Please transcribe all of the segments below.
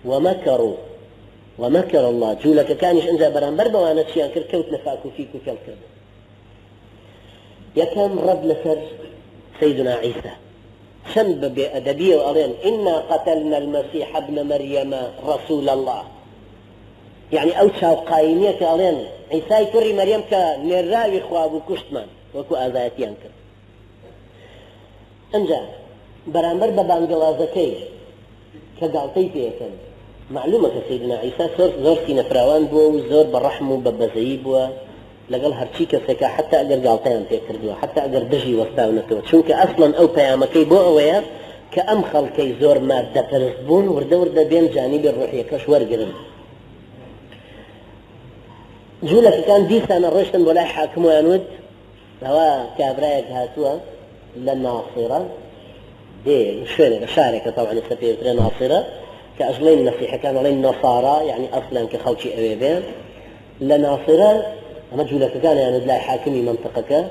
ومکروا ومکر اللە، جوولەکەکانیش ئنجا بەرامبەر بەوانە چیان کرد کەوتنە فاک و فیک و فێڵ کردن. یەکەم ڕەد لەسەر سەیدنا عیسا چەند بە بێ ئەدەبیەوە ئەڵێن ئینا قتلنا المسیح ابن مریم رسول اللە، یعنی ئەو چاو قایمیە کە ئەڵێن عیسای کوڕی مەریەم کە نێرراوی خوا بوو کوشتمان، وەکو ئازایەتیان کرد. ئنجا بەرامبەر بە بانگەوازەکەی کە گاڵتەی پێ ئەکەن، مەعلومە کە سەیدنا عیسا زۆر زۆر سینەفراوان بووە و زۆر بە ڕەحم و بە بەزەیی بووە لەگەڵ هەرچی کەسێکا حەتا ئەگەر گاڵتەیان پێ کردووە، حەتا ئەگەر دژی وەستاونەتەوە، چونکە ئەسڵەن ئەو پەیامەکەی بۆ ئەوەیە کە ئەم خەڵکەی زۆر ماددەپەرست بوون وردە وردە بێن جانیبی ڕوحیەکەش وەرگرن. جوولەکەکان دیسانە ڕۆیشتن بۆ لای حاکم ویان وت ئەوە کابرایەک هاتووە لە ناسیرە دێ شوێنێکە شارێکە تەبعەن ئێستا پێی وترێ ناسیرە کە ئەژڵێن مەسیحەکان ئەڵێن نەسارا یعنی ئەسلەن کە خەڵکی ئەوێ بێ لە ناسیرە ئەمە جوولەکەکان یانوت لای حاکمی منطقەکە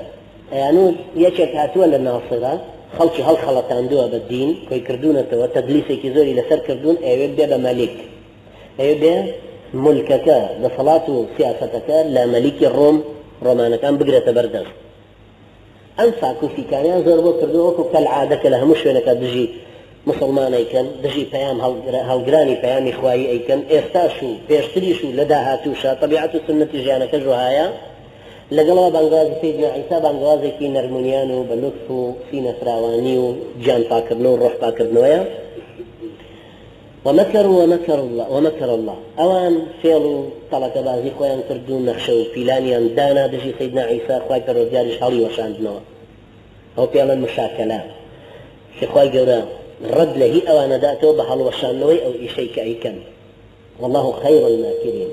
ئەیانوت یەکێک هاتووە لە ناسیرە خەڵکی هەڵخەڵەتاندووە بە دین کۆی کردوونەتەوە تەدلیسێکی زۆری لەسەر کردوون ئەوێ بێ بە مەلیک ئەوێ بێ مولکەکە، دەسەڵات و سیاسەتەکە لە مەلیکی ڕۆم، ڕۆمانەکان، بگرێتە بەر دەست. ئەم فاک و فیکانەیان زۆر بۆ کردووە وەکو کەلعادە کە لە هەموو شوێنەکە دژی موسڵمان ئەیکەن، دژی پەیام هەڵگرانی پەیامی خوایی ئەیکەن، ئێستاش و پێشتریش و لە داهاتووشا، تەبیعەت و سوننەتی ژیانەکەش وەهایە. لەگەڵەوە بانگەوازی سەیدنا عیسا بانگەوازێکی نەرمونیان و بە لوتف و سینەفراوانی و گیان پاکردنەوە و ڕۆح پاکردنەوەیە. ومکروا ومکر اللە ومکر اللە ئەوان فێڵ و تەڵەکەبازی خۆیان کرد و نەخشە و پیلانیان دانا دژی سەیدنا عیسا خوای پەروەردگاریش هەڵیوەشاندنەوە ئەوە پێی ئەڵێن مشاکەلە کە خوای گەورە ڕەد لە هی ئەوان ئەداتەوە بە هەڵوەشاندنەوەی ئەو ئیشەی کە ئەیکەن واللە خیر الماکرین.